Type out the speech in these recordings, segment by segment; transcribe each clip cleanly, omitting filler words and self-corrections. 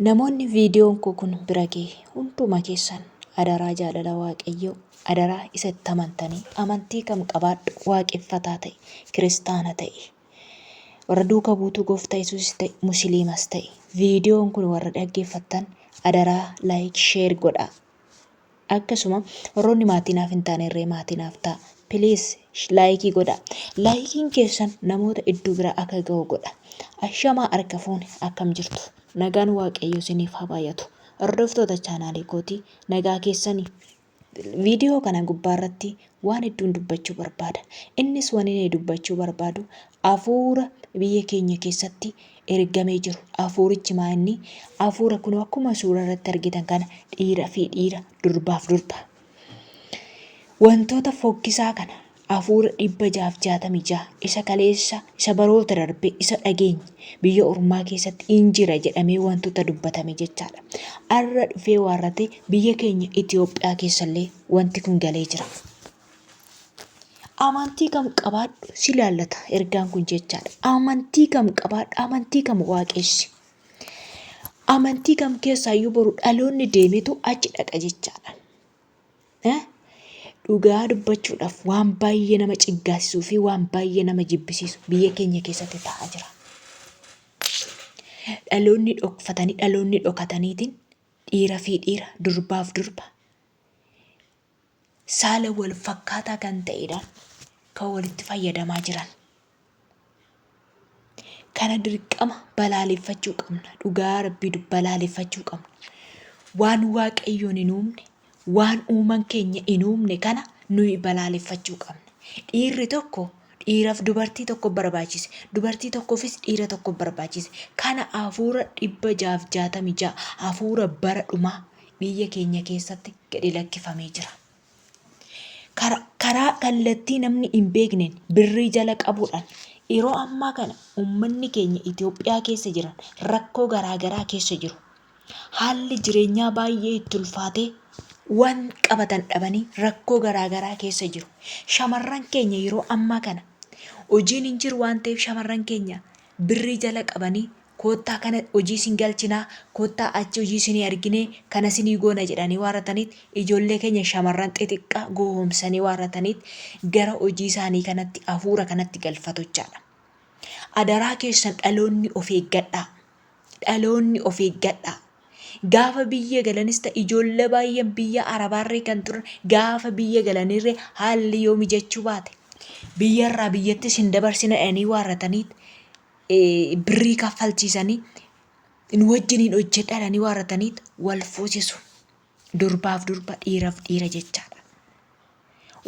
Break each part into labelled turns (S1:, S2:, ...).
S1: Namoonni viidiyoon koo kun bira gahe hunduma keessan adaraa jaalala Waaqayyoo, adaraa isa itti amantanii, amantii kam qabaadhu, waaqeffataa ta'e, kiristaana ta'e, warra duuka buutuu gooftaa Yesuusis ta'e, musliimas ta'e, viidiyoon kun warra dhaggeeffattan adaraa like share godhaa. Akkasuma warroonni maatii naaf hin taane irree maatii naaf ta'a. Please laayikii godhaa. Laayikiin keessan namoota iddoo biraa akka ga'u godha. Ashamaa harka fuune, akkam jirtu? Nagaan Waaqayyoo isiniif haa baay'atu. Hordoftoota chaanaalii kootii, nagaa keessanii? Viidiyoo kana gubbaa irratti waan hedduun dubbachuu barbaada. Innis waan inni dubbachuu barbaadu hafuura biyya keenya keessatti ergamee jiru. Hafuurichi maa inni? Hafuura kun akkuma suura irratti argitan kana dhiira fi dhiira, durbaaf durba. Wantoota fokkisaa kana, hafuura 666 isa kaleessa, isa baroota darbe, isa dhageenye, biyya ormaa keessatti in jira jedhamee wantoota dubbatame jechaadha. Har'a dhufee waarratee biyya keenya Itoophiyaa keessallee wanti kun galee jira. Amantii kam qabaadhu si ilaallata ergaan kun jechaadha. Amantii kam qabaadhu, amantii kam waaqessi. Amantii kam keessaayyuu boru dhaloonni deemetu achi dhaqa jechaadha. Dhugaa dubbachuudhaaf waan baay'ee nama ciggaasisuu fi waan baay'ee nama jibbisiisu biyya keenya keessatti ta'aa jira. Dhaloonni dhokfatanii, dhaloonni dhokataniitiin dhiira fi dhiira, durbaaf durba, saala wal fakkaataa kan ta'edhaan kan walitti fayyadamaa jiran. Kana dirqama balaaleffachuu qabna. Dhugaa Rabbii balaaleffachuu qabna. Waan Waaqayyoon hin uumne, waan uuman keenya hin uumne kana nuyi balaaleffachuu qabna. Dhiirri tokko dhiiraaf dubartii tokko barbaachise. Dubartii tokkoofis dhiira tokko barbaachise. Kana hafuura 666, hafuura bara dhumaa biyya keenya keessatti gadi lakkifamee jira. Karaa kallattii namni hin beekneen birrii jala qabuudhaan yeroo ammaa kana uummanni keenya Itoophiyaa keessa jiran rakkoo garaa garaa keessa jiru. Haalli jireenyaa baay'ee itti ulfaatee waan qabatan dhabanii rakkoo garaa garaa keessa jiru. Shamarran keenya yeroo ammaa kana hojiin hin jiru waan ta'eef shamarran keenya birrii jala qabanii koottaa kana hojii isin galchinaa, koottaa achi hojii isinii arginee kana isinii goona jedhanii waarrataniit ijoollee keenya shamarran xixiqqaa gowwoomsanii waarrataniit gara hojii isaanii kanatti, hafuura kanatti galfatu jechaadha. Adaraa keessan dhaloonni of eeggadhaa. Dhaloonni of eeggadhaa. Gaafa biyya galanis ta'e ijoollee baay'een biyya Arabaarree kan turan gaafa biyya galanirree haalli yoo mijachuu baate biyyarraa biyyatti isin dabarsina jedhanii waarrataniit birrii kaffalchiisanii nu wajjiniin hojjedhaa jedhanii waarrataniit wal fuusisu. Durbaaf durba, dhiiraaf dhiira jechaadha.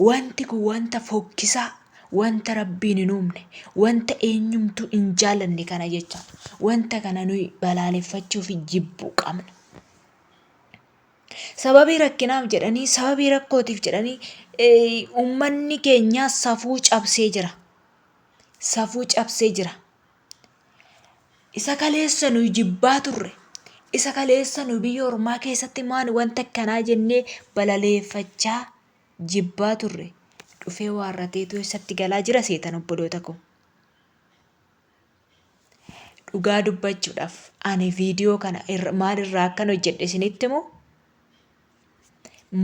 S1: Wanti kun wanta fokkisaa, wanta Rabbiin hin uumne, wanta eenyumtuu hin jaalanne kana jechaadha. Wanta kana nuyi balaaleffachuu fi jibbuu qabna. Sababii rakkinaaf jedhanii, sababii rakkootiif jedhanii uummanni keenya safuu cabsee jira. Safuu cabsee jira. Isa kaleessa nuyi jibbaa turre, isa kaleessa nuyi biyya ormaa keessatti maan wanta akkanaa jennee balaleeffachaa jibbaa turre dhufee waarrateetu eessatti galaa jira seetan obboloota koo? Dhugaa dubbachuudhaaf ani viidiyoo kana maal irraa akkan hojjedhe isinitti himu?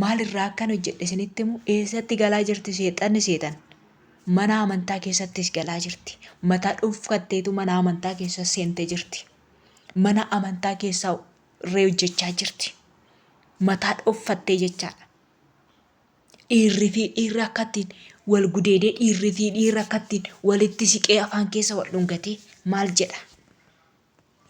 S1: Maal irraa akkan hojjedhe isinitti himu? Eessatti galaa jirti seexanni seetan? Mana amantaa keessattis galaa jirti. Mataa dhuunfatteetu mana amantaa keessa seentee jirti. Mana amantaa keessaa irree hojjechaa jirti. Mataa dhoffattee jechaadha. Dhiirri fi dhiirri akka ittiin wal gudeedee, dhiirri fi dhiirri akka ittiin walitti siqee afaan keessa wal dhungatee maal jedha?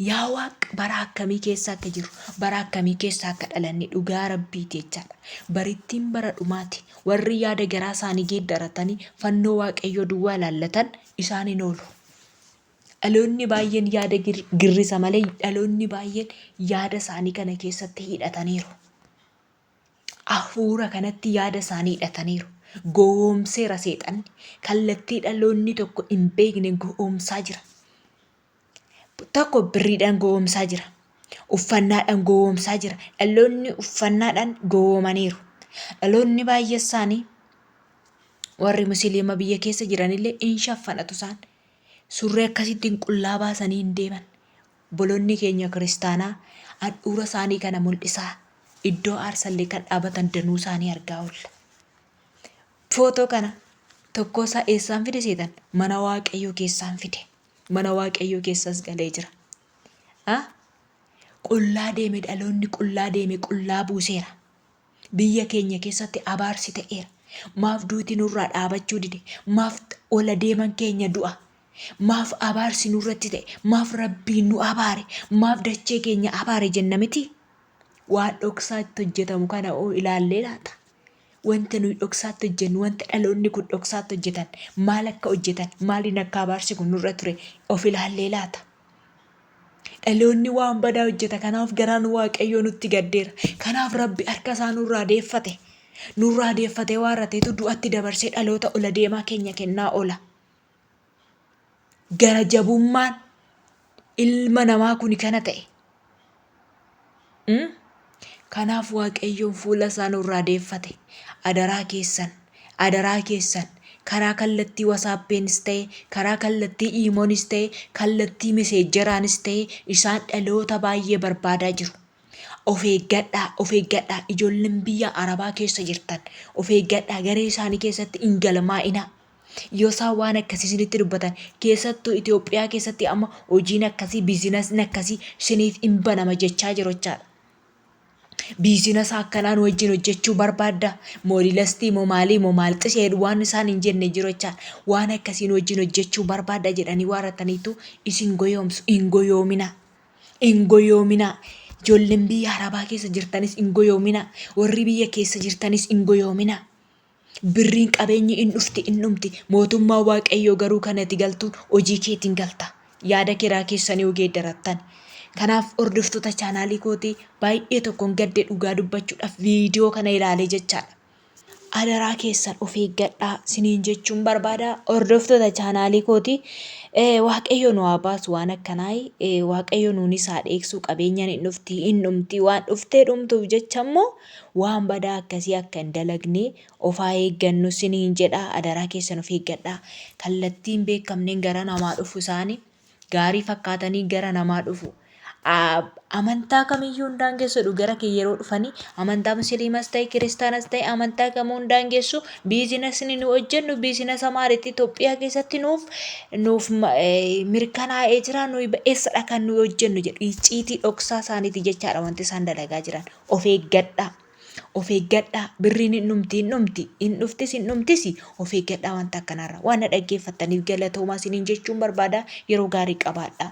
S1: Yaa Waaq, bara akkamii keessa akka jirru, bara akkamii keessa akka dhalanne, dhugaa Rabbiiti jechaadha. Barittiin bara dhumaati. Warri yaada garaa isaanii geeddaratanii fannoo Waaqayyoo duwwaa ilaallatan isaan hin oolu. Dhaloonni baay'een yaada girrisa malee dhaloonni baay'een yaada isaanii kana keessatti hidhataniiru. Hafuura kanatti yaada isaanii hidhataniiru. Gowwoomseera seexanni. Kallattii dhaloonni tokko hin beekne gowwoomsaa jira. Tokko birriidhaan gowwoomsaa jira. Uffannaadhaan gowwoomsaa jira. Dhaloonni uffannaadhaan gowwoomaniiru. Dhaloonni baay'ee isaanii warri musliima biyya keessa jiranillee in shaffanatu isaan. Surree akkasittiin qullaa baasanii hin deeman. Obboloonni keenya kiristaanaa handhuura isaanii kana mul'isaa iddoo aarsallee kan dhaabatan danuu isaanii argaa oolla. Footoo kana tokkoo isaa eessaan fide seetan? Mana Waaqayyoo keessaan fide. Mana Waaqayyoo keessas galee jira. Ah? Qullaa deeme dhaloonni qullaa deeme qullaa buuseera. Biyya keenya keessatti abaarsi ta'eera. Maaf duuti nurraa dhaabachuu dide? Maaf ola deeman keenya du'a? Maaf abaarsi nurratti ta'e? Maaf Rabbiin nu abaare? Maaf dachee keenya abaare jenna miti? Waan dhoksaatti hojjetamu kana hoo ilaallee laata? Wanta nuyi dhoksaatti hojjennu, wanta dhaloonni kun dhoksaatti hojjetan, maal akka hojjetan, maaliin akka abaarsi kun nurra ture of ilaallee laata? Dhaloonni waan badaa hojjeta. Kanaaf garaan Waaqayyoo nutti gaddeera. Kanaaf Rabbi harka isaa nurraa deeffate. Nurraa deeffatee waarrateetu du'atti dabarsee dhaloota ola deemaa keenya kennaa oola. Gara jabummaan ilma namaa kuni kana ta'e. Kanaaf Waaqayyoon fuula isaa nurraa deeffate. Adaraa keessan, adaraa keessan karaa kallattii wasaappeenis ta'e, karaa kallattii iimoonis ta'e, kallattii meseejjeraanis ta'e isaan dhaloota baay'ee barbaadaa jiru. Of eeggadhaa, of eeggadhaa ijoolleen biyya Arabaa keessa jirtan of eeggadhaa garee isaanii keessatti hin galmaa'inaa. Yoo isaan waan akkasii isinitti dubbatan, keessattuu Itoophiyaa keessatti amma hojiin akkasii, biizinasni akkasii isiniif hin banama jechaa jiru jechaadha. Biizinasa akkanaa nu wajjin hojjechuu barbaadda? Moodilastii moo maalii moo maal xisee jedhu waan isaan hin jenne jiru jechaadha. Waan akkasii nu wajjin hojjechuu barbaadda jedhanii waarrataniitu isin goyoomsu. Hin goyoominaa. Hin goyoominaa. Ijoolleen biyya Arabaa keessa jirtanis hin goyoominaa. Warri biyya keessa jirtanis hin goyoominaa. Birriin qabeenyi in dhufti in dhumti mootummaa waaqayyoo garuu kan ati galtuun hojii keetiin galta. Yaada keraa keessan yoo geeddarattan. Kanaaf hordoftoota chaanaalii kootii baay'ee tokkon gadde dhugaa dubbachuudhaaf viidiyoo kana ilaalee jechaadha. Adaraa keessan of eeggadhaa siniin jechuun barbaada. Hordoftoota chaanaalii kootii waaqayyo nu haa baasu waan akkanaa waaqayyo nuunis haa dheeksuu qabeenyaan hin dhufti hin dhumti waan dhuftee dhumtuuf jecha immoo Waan badaa akkasii akka hin dalagne of haa eeggannu siniin jedha adaraa keessan of eeggadhaa. Kallattii hin beekamneen gara namaa dhufu isaani gaarii fakkaatanii gara namaa dhufu. Amantaa kamiyyuu hin daangessu jedhu gara kee yeroo dhufanii amantaa musliimas ta'e kiristaanas ta'e amantaa kamuu hin daangessu biizinasni nu hojjennu biizinasa maalitti Itoophiyaa keessatti nuuf nuuf mirkanaa'ee jira nuyi ba'eessadha kan nuyi hojjennu jedhu icciitii dhoksaa isaaniiti jechaadha wanti isaan dalagaa jiran. Of eeggadhaa. Of eeggadhaa. Birriin hin dhumti hin dhumti. Hin dhuftis hin dhumtis. Of eeggadhaa wanta akkanaarra. Waan na dhaggeeffattaniif galatoomaa isiniin jechuun barbaada. Yeroo gaarii qabaadhaa.